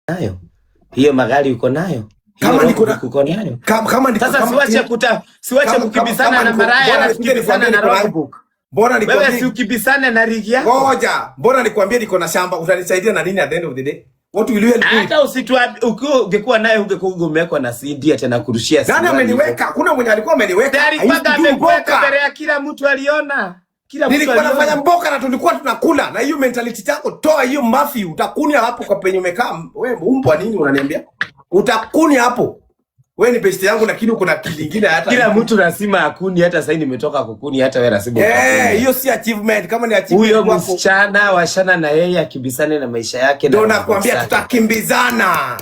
Nayo hiyo magari uko nayo, hiyo Kama niko na roadbook uko nayo. Kama niko Sasa kama siwache kuta siwache kama kama kukimbizana kama na niko maraya mbona na nikuje kukimbizana nikwambie na niko nayo? roadbook. Mbona Wewe si nikwambie? ukimbizane na rigi yako. Ngoja, mbona nikwambie niko na shamba, utanisaidia na nini at the end of the day? What will you help me with? Hata usituambie, ukiwa ungekuwa naye ungekuwa umewekwa na CD ati anakurushia Nani suruali hivyo. ameniweka? Kuna mwenye alikuwa ameniweka. Tayari I used kwanza to do amekuweka mboka. mbele ya kila mtu aliona. Kila mtu Nilikuwa nafanya aliona. mboka na tulikuwa tunakula na hiyo mentality yako, toa hiyo mafi, utakunya hapo kwa penye umekaa. Wewe umbwa nini unaniambia? Utakunya hapo. Wewe ni best yangu lakini uko na akili nyingine hata. Kila mtu lazima akuni, hata sasa nimetoka kukuni, hata wewe lazima Eh, utakuni. hiyo si achievement. Kama ni achievement Huyo kwako, msichana washana na yeye akimbizane na maisha yake na ndio roadbook nakwambia zake. Tutakimbizana.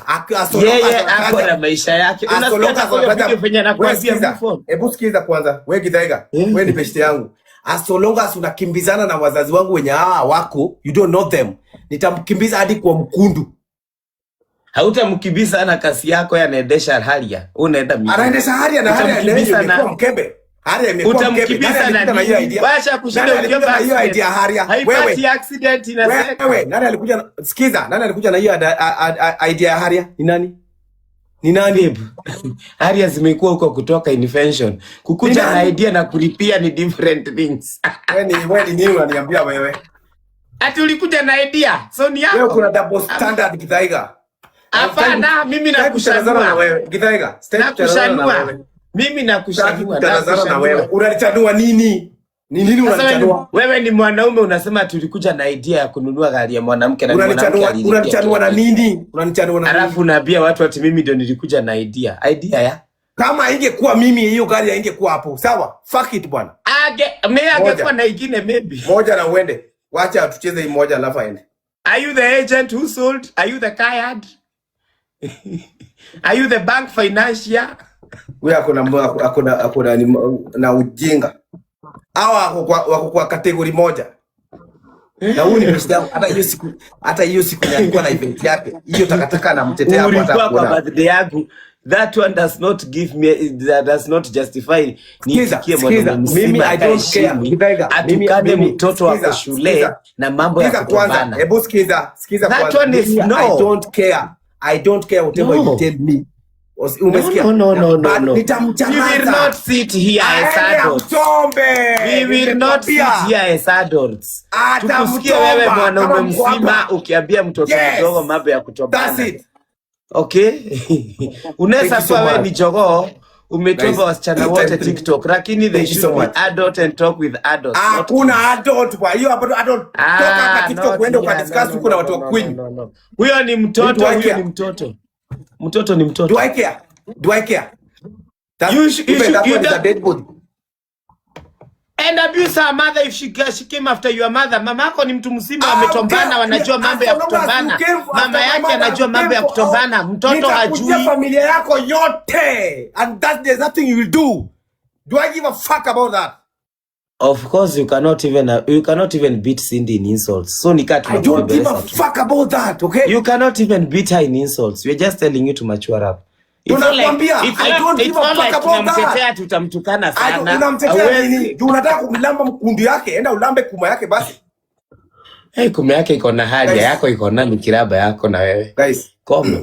Yeye ako na maisha yake. Unasikia hata kwa hiyo video venye Wewe anakuambia sikiza. move on. Hebu sikiza kwanza. Wewe Githaiga, wewe ni best yangu. As long as unakimbizana na wazazi wangu wenye hawa wako, you don't know them. Nitamkimbiza hadi kwa mkundu. Hautamkimbiza na kasi yako, yeye anaendesha Harrier. Unaenda miguu. Anaendesha Harrier na Harrier yenyewe Utamkimbiza imekuwa na mkebe. Harrier imekuwa mkebe. Nani utamkimbiza na alikuja na hiyo nini? idea? Wacha kushinda Nani alikuja ukiomba na hiyo accident. idea Harrier? Wewe. Haipati accident inaseka. Wewe, nani alikuja na, sikiza, nani alikuja na hiyo idea ya Harrier? Ni nani? Ni nani? Babe, Harrier zimekuwa huko kutoka invention. Ni Kukuja na nani? idea na kulipia ni different things. Wewe ni nini unaniambia wewe? Ati ulikuja na idea, so ni Wewe yako. kuna double standard, Githaiga. Hapana, mimi Sitaki kuchanazana na nakushanua. wewe. Githaiga, sitaki kuchanazana na Nakushanua. wewe. Mimi Sitaki nakushanua, kuchanazana na wewe. nakushanua. Unanichanua nini? Ni nini Sasa wewe ni, unanichanua? wewe ni mwanaume unasema tulikuja na idea ya kununua gari ya mwanamke na ni mwanamke Unanichanua alilipia unanichanua kila na kitu. nini? Unanichanua na nini? Alafu unaambia watu ati mimi ndio nilikuja na idea. Idea ya? Kama ingekuwa mimi hiyo gari haingekuwa hapo. Sawa? Fuck it, bwana. Age, me Moja. angekuwa na ingine maybe. Moja na uende. Wacha tucheze hii moja alafu aende. Are you the agent who sold? Are you the car yard? Are you the bank financier? Huyo akona na ujinga. Hawa wako kwa category moja. Na huyu ni best yangu. Hata hiyo siku alikuwa na event yake. Hiyo takataka anamtetea hapo hata Ulikuwa kwa kuona. Birthday yangu. That one does not give me, that does not justify Sikiza, niitikie sikiza. mwanaume Mimi mzima I akae don't care. chini Githaiga, mimi atukane mimi mtoto wako sikiza, shule sikiza. Na mambo ya Sikiza kwanza. kutombana. Hebu sikiza, sikiza That kwanza. one is Mimi I no. don't care. I don't care whatever you No. tell me. No, Umesikia? no, no, no, no, But no. We will nitamcharaza. not sit here as Aende adults. amchombe. We will not sit Nimekwambia. here as adults. Tukusikie wewe Atamchomba mwanaume kama mko mzima hapa. ukiambia mtoto mdogo mambo ya That's kutombana. it. Okay? Thank Unaweza you so kuwa wewe much. ni jogoo umetomba Guys, wasichana wote time three. TikTok, lakini they Thank you should so be much. Adult and talk with adults, not Hakuna kids. Adult kwa hiyo hapo adult. Toka hapa Ah, TikTok not uende here. No, ukadiscuss no, huko na no, watu no, wa no, Queen. no, no. Huyo ni Me, do mtoto, I huyo care? Ni mtoto. Mtoto ni Do mtoto. I care? Do I care? That, You even should, that you one is a don't dead body. And abuse her mother if she came after your mother. Mama yako ni mtu mzima, wametombana, wanajua mambo ya kutombana. Mama yake anajua mambo ya kutombana, mtoto Nitakujia hajui. Familia yako yote and that there's nothing you will do. Do I give a fuck about that? Of course you cannot even beat Cindy in insults. So ni kaa I don't give a tunakubembeleza tu. Fuck about that, okay? You cannot even beat her in insults. We're just telling you to mature up. It's not like, Tunakwambia, it's I not, don't it's give a not fuck like about that. tunamtetea tutamtukana sana. Unamtetea Hawezi. nini? Juu unataka kumlamba mkundu yake, enda ulambe kuma yake basi. Hey, kume yake iko na haja Guys. Yako iko nani kiraba yako na wewe. Guys, Koma.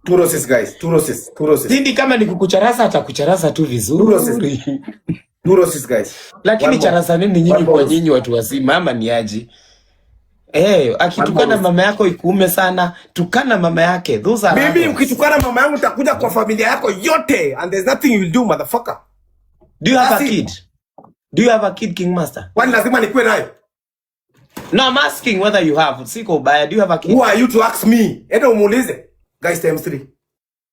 Two roses, guys, two roses, two roses. Cindy kama ni kukucharaza atakucharaza tu vizuri. Two roses, guys. Lakini One more. charasa nini nyinyi One kwa more. Nyinyi watu wazima ama ni aje? Eh, akitukana One more. Mama yako ikuume sana, tukana mama yake. Those are Mimi adults. ukitukana mama yangu nitakuja kwa familia yako yote and there's nothing you will do, motherfucker. Do you have a That's it. Kid? Do you have a kid, King Master? Kwani lazima nikuwe nayo? No, I'm asking whether you have. Siko ubaya. Do you have a kid? Who are you to ask me? Enda umuulize. Guys, times three.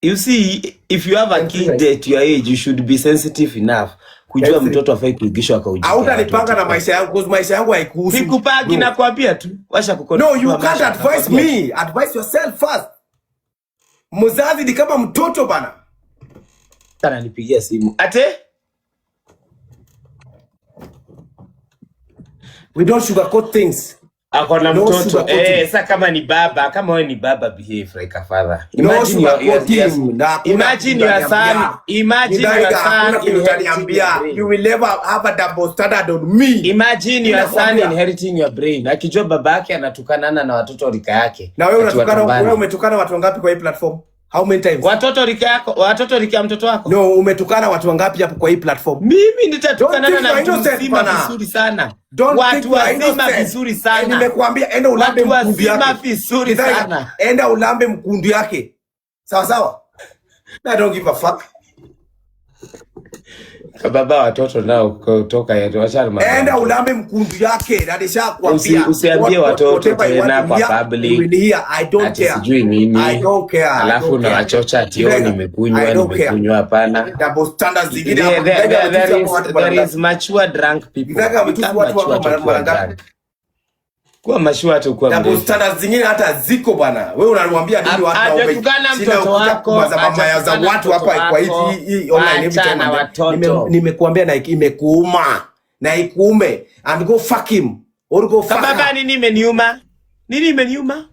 You see, if you have a Times three, kid guys. At your age, you should be sensitive enough kujua Times three. Mtoto afai kuigishwa kwa ujinga. Hautanipanga na maisha yangu because maisha yangu haikuhusu. Sikupagi, No. nakwambia tu. Washa No, you can't advise nakwambia tu. me. Advise yourself first. Mzazi ni kama mtoto, bana. Ananipigia simu. Ate? We don't sugarcoat things. Ako na No mtoto. sugarcoating. Eh, sasa kama ni baba, kama wewe ni baba, behave like a father. No Imagine your sugarcoating. Na hakuna imagine kitu your son, utaniambia. imagine your Githaiga, son hakuna kitu inheriting your utaniambia. brain. You will never have a double standard on me. Imagine your son Ninakwambia. inheriting your brain. Akijua baba yake anatukanana na watoto rika yake. Na wewe Ati unatukana, wewe watombane. umetukana watu wangapi kwa hii platform? How many times? Watoto rika yako, watoto rika ya mtoto wako. No, umetukana watu wangapi hapo kwa hii platform? Mimi Don't nitatukanana think na you are mtu innocent, mzima bana. vizuri sana. Don't Watu think you are wazima innocent. vizuri Eh, sana. nimekuambia enda ulambe Watu mkundu wazima yake. vizuri Githaiga, sana. enda ulambe mkundu yake. Sawa sawa. I don't give a fuck. Baba watoto nao kutoka yetu wachana mambo ya Enda watoto. ulambe mkundu yake na nishakwambia. Usiambie watoto Whatever you tena want to kwa hear, you public will hear. I don't ati care. sijui I nini, don't care. I alafu don't care. unawachocha ati oh, Githaiga, I nimekunywa don't care. nimekunywa. Hapana. Double standards zingine There, hapo. there, Githaiga there, ametusi there hapo is watu mara there ngapi? is mature drunk people. Githaiga ametusi Become watu mature hapo mara hata ukiwa mara ngapi? drunk. Kuwa mature hata ukiwa Double mrefu. standards zingine hata ziko bana. Wewe unamwambia nini watu na Hajatukana umeshinda mtoto ukuja wako, kumaza mama ya za hajatukana watu mtoto hapa kwa wako. hii online every Wacha time na and then watoto. nimekuambia na imekuuma na ikuume and go fuck him or go fuck Kababa, her. nini imeniuma? Nini imeniuma?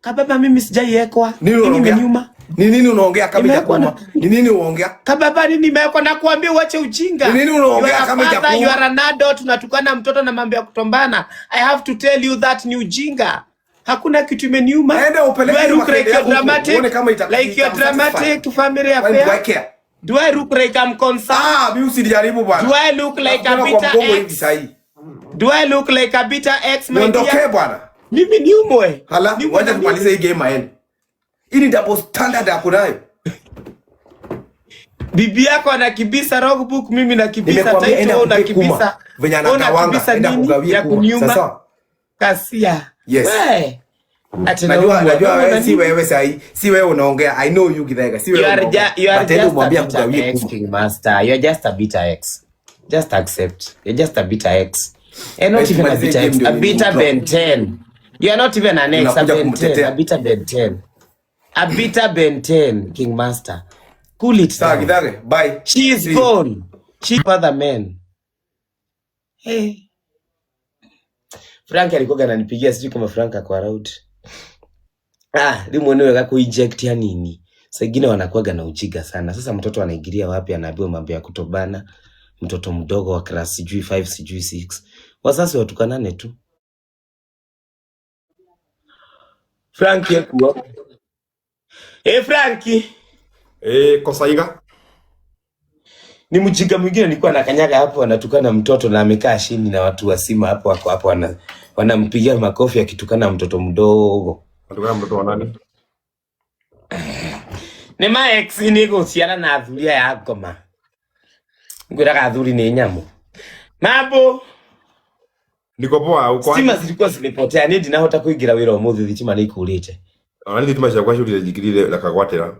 Kababa, mimi sijaiwekwa. Nini Nini unaongea? imeniuma? Ni nini unaongea kama Nimewekwa na ijakuuma? Ni nini unaongea? Kababa, nini imewekwa? Nakuambia uache Ni ujinga. nini You unaongea are a kama father, you ijakuuma? are an adult. Unatukana mtoto na mambo ya kutombana. I have to tell you that ni ujinga. Hakuna kitu imeniuma. Enda Do upeleke I hiyo look like makende you're yako huko uone dramatic? kama Like you're itamsatisfy. dramatic family Why do I affair? care? Do I look like I'm concerned? Ah, mimi usinijaribu Do bwana. I look like a Nakubeba kwa bitter mgongo hivi ex? sahii. Do I look like a bitter ex, my dear? Niondokee bwana. Mimi niumwe. Hala, Niumwe wacha na tumalize nini? hii game aende. Hii ni double standard ako nayo. Bibi yako anakibisa logbook, mimi nakibisa Nimekuambia title, enda wewe kupe kuma unakibisa venye wewe anagawanga, unakibisa enda nini kugawie ya kuma. Sawa kuniuma? sawa. Kasia. Yes. We, ati Najua naumwa. najua Naumwa na wewe si nini? wewe sahi, si wewe unaongea. I know you Githaiga, si You wewe are unaongea. you are But enda just a umwambie bitter akugawie ex, kuma. King Master. You are just a bitter ex. Just accept. You're just a bitter ex. And not Wewe even a tumalizie bitter game ex, ndio a ni bitter drop. Ben 10. You are not even an ex, a Unakuja Ben 10, a kumtetea. bitter Ben 10. A bitter Ben 10, King Master. Cool it Sawa down. Githaiga, bye. She is See you. gone. She other men. Hey. Frank alikuwa ananipigia, sijui kama Frank ako around. Ah, rimwe niwe gakuinject ya nini. Saa ingine wanakuwaga na ujiga sana. Sasa mtoto anaingilia wapi? Anaambiwa mambo ya kutobana. Mtoto mdogo wa class sijui 5 sijui 6. Wazazi watukanane tu. Frank yekuo. Eh, Franki Eh, Kosaiga. ni mjinga mwingine nilikuwa nakanyaga hapo, anatukana mtoto na amekaa chini na watu wasima hapo wako hapo wanampigia makofi akitukana mtoto mdogo. Atukana mtoto wa nani? Nĩ ma ex nĩ gũciara na athuri aya ngoma. Ngwĩraga athuri nĩ nyamũ. Mambo Niko poa, uko stima aje? zilikuwa zimepotea, niĩ ndinahota kũingĩra wĩra ũmũthĩ, thitima nĩ ikũrĩte. Ona ni thitima ciakwa ciũrire njikirire na kagwatĩra.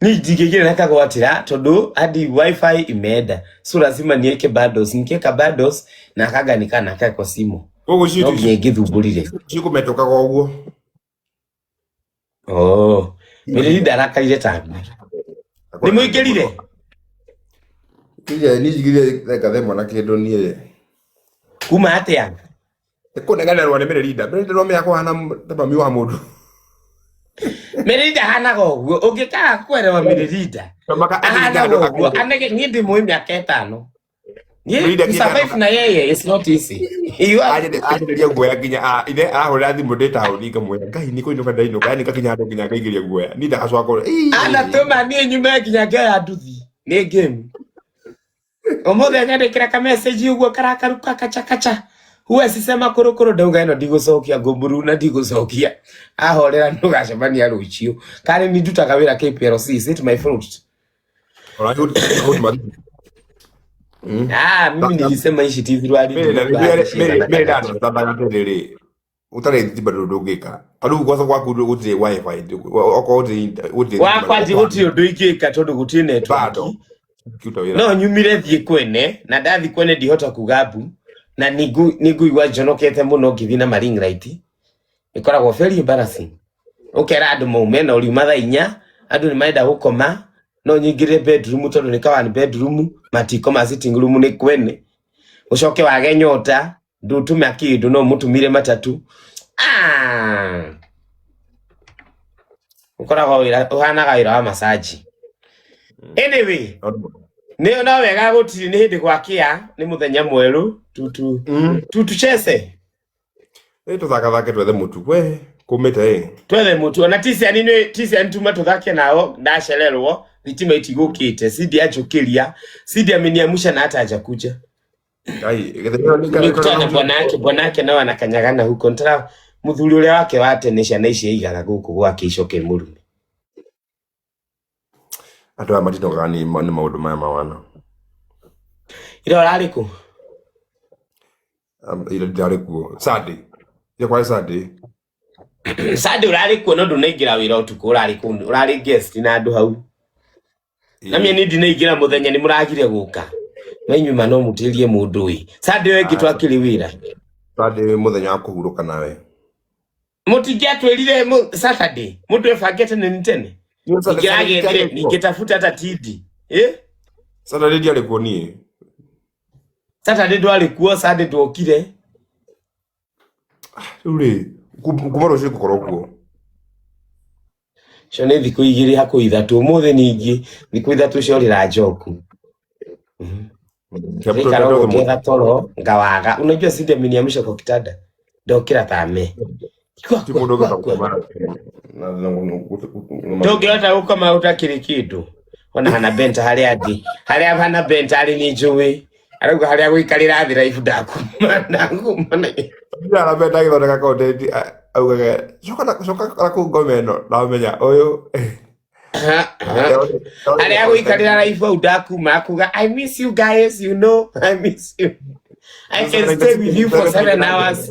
Niĩ ndingĩingĩra na kagwatĩra tondũ hadi wifi imeenda, so lazima niweke bundles. Nikiweka bundles na kaga nikana kwa simu Koguo no nginya ingĩthumbũrire. cikũmetokaga ũguo. Oh, mĩrĩri ndarakarire ta ngui. Nĩ mũingĩrire? Kije ni njigire thaa themwa na kĩndũ niĩ. Kuma atĩa? Kũneganerwo nĩ Mĩrĩrinda. Mĩrĩrinda no menya kũhana ta mami wa mũndũ. Mĩrĩrinda ahanaga ũguo, ũngĩkaga kũerewa mĩrĩrinda Maka ahanaga ũguo, anege niĩ ndĩ mũĩ mĩaka ĩtano. Niĩ Mĩrĩrinda nginya kusurvive na yeye is not easy. You are anjĩrĩria guoya nginya ithe arahũrĩra thimũ ndĩ taũni ngamwĩra Ngai nĩ kũinũka ndainũka yani ngakinya handũ nginya ngaingĩria guoya niĩ ndagacoka anatũma niĩ nyume nginya ngĩoya nduthi nĩ game. Ũmũthĩ anyandĩkĩra ka message ũguo karakaruka kacha kacha. Huwezi sema kũrũkũrũ ndauga ĩno ndigũcokia ngũmuru na ndigũcokia. Ahorera ndũgacemania rũciũ. Karĩ ni ndutaga wĩra KPLC, is it my fault? Ah, mimi nilisema ici ti thirwari Mĩrĩ ndanathambaga atĩrĩrĩ ũtarĩ thitima ndũrĩ ũngĩka ta rĩu gwaca gwaku gũtirĩ wifi okorwo gũtirĩ wakwa nji gũtirĩ ũndũ ingĩka tondũ gũtirĩ network. Bado kiuta wĩra No nyumire thiĩ kwene na ndathi kwene ndihota kuga mbu na nĩngũigua njonokete mũno ngĩthiĩ na ma ring light. Ĩkoragwo very embarrassing. Ũkera andũ maume na ũriuma thaa inya andũ nĩ marenda gũkoma no nyingĩre bedroom tondũ nĩ kawa nĩ bedroom matikoma sitting room nĩ kwene. Ũcoke wage nyota Ndutume kindu no mutumire matatu. Ah, ukoragwo wira uhanaga wira wa masaji. Anyway, nĩ no wega gũtirĩ nĩ hĩndĩ gwakĩa, nĩ mũthenya mwerũ tutu tutuchese. Ĩ tũthakathake twethe mũtu we kũmĩte ĩ. Twethe mũtu ona ticiani nĩ ticiani tuma tũthake nao ndacererwo thitima itigũkĩte. Sidi anjũkĩria, Sidi ameniamsha na hata hajakuja. Ngai githĩ nĩ Nimekutana na bwanake, bwanake nao anakanyagana huko ntara muthuri uria wake wa tene ciana ici aigaga gũkũ gwake icoke mũrume. Andũ aya matinogaga nĩ maũndũ maya mawana. Ira ũrarĩ kũ? Ira ndarĩ kuo Sunday, ira kwarĩ Sunday. Sunday ũrarĩ kuo no ndũnaingĩra wĩra ũtukũ, ũrarĩ kũ? Ũrarĩ guest na andũ hau na mie ni ndinaingĩra mũthenya nĩ mũragire gũka mainyuma no mũtĩrie mũndũ ĩ Sunday ĩyo ĩngĩ twakĩrĩ wĩra. Sunday mũthenya wa kũhurũka nawe. Mũtingĩatwĩrire Saturday mũndũ ebangĩte tene nĩ tene ningĩragethire ningĩtafuta hata tidi eh. Saturday ndiarĩ kuo niĩ. Saturday ndwarĩ kuo, Sunday ndwokire. Rĩu rĩ kuma rũciũ ngũkorwo kuo. Cio nĩ thikũ igĩrĩ hakuhĩ ithatũ ũmũthĩ, ningĩ thikũ ithatũ ciorĩra njoku. Ikara ũguo ngĩetha toro ngawaga. Unajua Sidi ameniamsha kwa kitanda ndokĩra tame. Kwa Ti kwa mũndũ kwa ũngĩhota kwa gũkoma ndũngĩhota gũkoma ũtakĩrĩ kĩndũ ona hana benta harĩa ndĩ harĩa hana benta arĩ nĩ njũĩ arauga harĩa gũikarĩra thĩ raibu ndakuma ndakuma Arabenda agĩthondeka content augaga coka na coka na kũu ngome ĩno ndamenya ũyũ. Harĩa gũikarĩra raibu hau ndakuma akuga I miss you guys, you know I miss you, I can stay with you for 7 hours.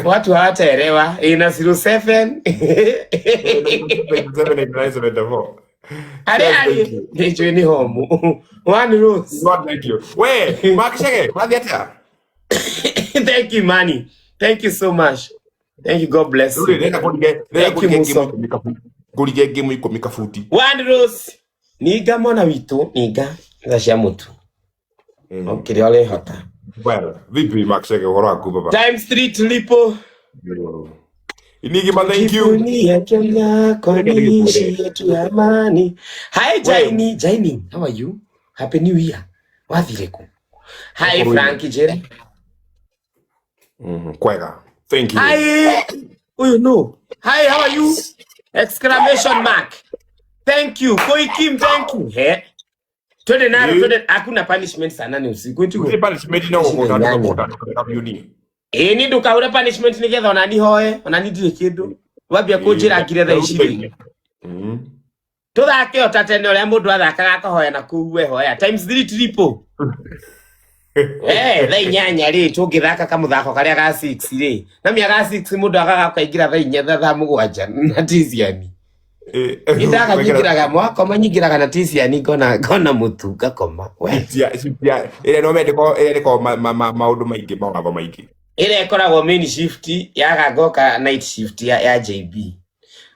Watu hawataelewa ina 07 harĩa arĩ nĩ njũĩ nĩ homu one rose. Thank you. We, Mark Chege, wathiĩ atĩa? Thank you, Manny. Thank you so much. Thank you. God bless Rĩu rĩ, you. ndĩrenda ndĩrenda Thank you, kũringe Muso. ngemu ikũmi kabuti. Ngũringe ngemu 10 kabuti. One rose. Ninga mwana witũ, ninga tha cia mũtu. Kĩrĩa ũrĩhota. Well, vipi Mark Chege, ũhoro waku baba? Times three triple. Inigima, thank you. Tujivunie Kenya kwa Reke nchi ndĩgĩkwĩre. yetu ya amani. Hi We, Jaini, Jaini, how are you? Happy New Year. Wathire kũ? Hi ũkorwo Frank Njera. Kwega. Thank you. Hi. Uyu no. Hi, how are you? Exclamation mark. Thank you. Koikim, thank you. He. Twende nalo, twende hakuna punishment sana ni usiku Gũtirĩ itigo. punishment no Ici nĩ gũkũta nyanya. ndũgakũta ndũkabuni. Ĩĩ ni ndukaure punishment nigetha ona ni hoe, ona ni ndirĩ kĩndũ. Wambia kũnjĩra ngire thaa ici rĩ. Tũthake o ta tene ũrĩa mũndũ athakaga akahoya na kũu we hoya. Times three triple. Eh, thaa 8 rĩ tũngĩthaka kamũthako karĩa ga 6 rĩ. Na mĩa ga 6 mũndũ agaga akaingĩra thaa 4 thaa 7 na ticiani. Nindakanyingĩraga mwakoma nyingĩraga na ticiani ngona ngona mũtu ngakoma. We. Ĩrĩa no mendeko ĩrĩa ĩrĩkoragwo maũndũ maingĩ mawatho maingĩ. Ĩrĩa ĩkoragwo main shift yaga ngoka night shift ya JB.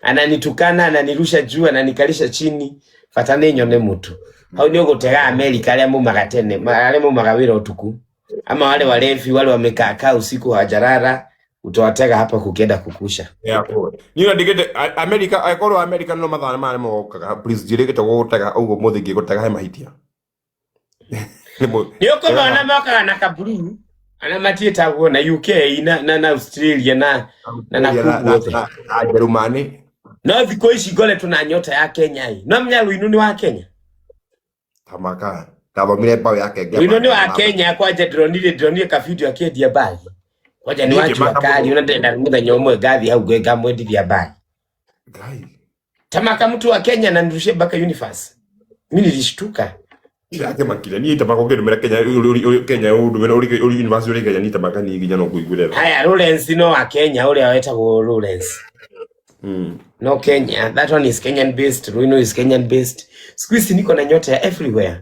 Ananitukana, ananirusha juu, ananikalisha chini, bata nĩ nyone mũtu. Hau nĩ ũgũtega Amerika arĩa mumaga tene, arĩa mumaga wĩra ũtukũ. Ama wale walevi wale wamekaakaa usiku hawajalala, utawatega hapa kukienda kukusha. Yeah, cool. Niĩ ona ndigĩte America angĩkorwo America no mathaa maya nĩmokaga please njĩrĩgĩte gũgũtega ũguo mũthĩ ngĩgũtega he mahitia. Nĩ ũkũmona mokaga na kaburu ana matiĩtagwo na UK na Australia na na nakũu na guothe. na Njerumani. No thikũ ici ngoretwo na nyota ya Kenya ĩ. No menya Ruinu nĩ wa Kenya. Tamaka ndathomire mbaũ yake Ruinu nĩ ngĩamaka wa namba. Kenya kwanja ndĩronire kabidio akĩendia mbagi. Kwanja nĩ Niĩ wa jua ngĩmaka kali mũno. ona ndĩrenda mũthenya ũmwe ngathiĩ hau ngamwendithia mbagi. Ngai. Tamaka mtu wa Kenya na nirushie mpaka universe. Mimi nilishtuka. Ndakĩmakire niĩ tamaka ũngĩndũmĩra Kenya Kenya ũndũmĩre ũrĩ university ũrĩ Kenya niĩ tamaka niĩ nginya no ngũiguĩre tha. Haya Lawrence no wa Kenya ũrĩa wetagwo Lawrence. No Kenya, that one is Kenyan based, Ruino is Kenyan based. Siku hizi niko na nyota ya everywhere.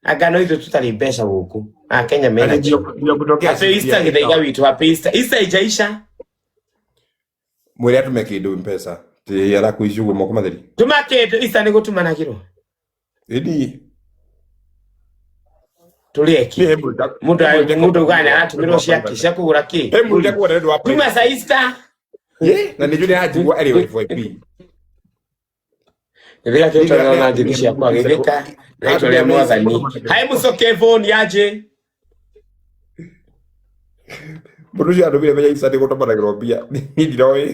Anga no ithuĩ tutarĩ mbeca gũkũ. A Kenya Na mena ndio cio. ndio kutokea Happy shift Easter ya githaiga witũ, happy Easter. Easter ijaisha. Mwĩre atũme kĩndũ mpesa ti arakuici ũguo moko matheri. Tũma kĩndũ Easter nĩ gũtũmanagĩrwo. Ĩni. Tũrĩe kĩ? Niĩ he mũndũ Mũndũ he mũndũ mũndũ ugaga nĩ ũndũ nĩaratũmĩrwo wa ciake private. cia kũgũra kĩ? He mũndũ Mbũri. ndekuona nĩ ũndũ wa Tuma private. cia Easter. Ye, na nĩ njũĩ nĩ aranjigua arĩ FYP. Gĩthĩga kĩrutanaga na njĩthi ciakwa gĩthĩka na itua rĩa mwathani. Hai mũcoke phone aje. Mũndũ ũcio andũmire menya Easter nĩ gũtũmanagĩrwo mbia. Niĩ ndiroĩ.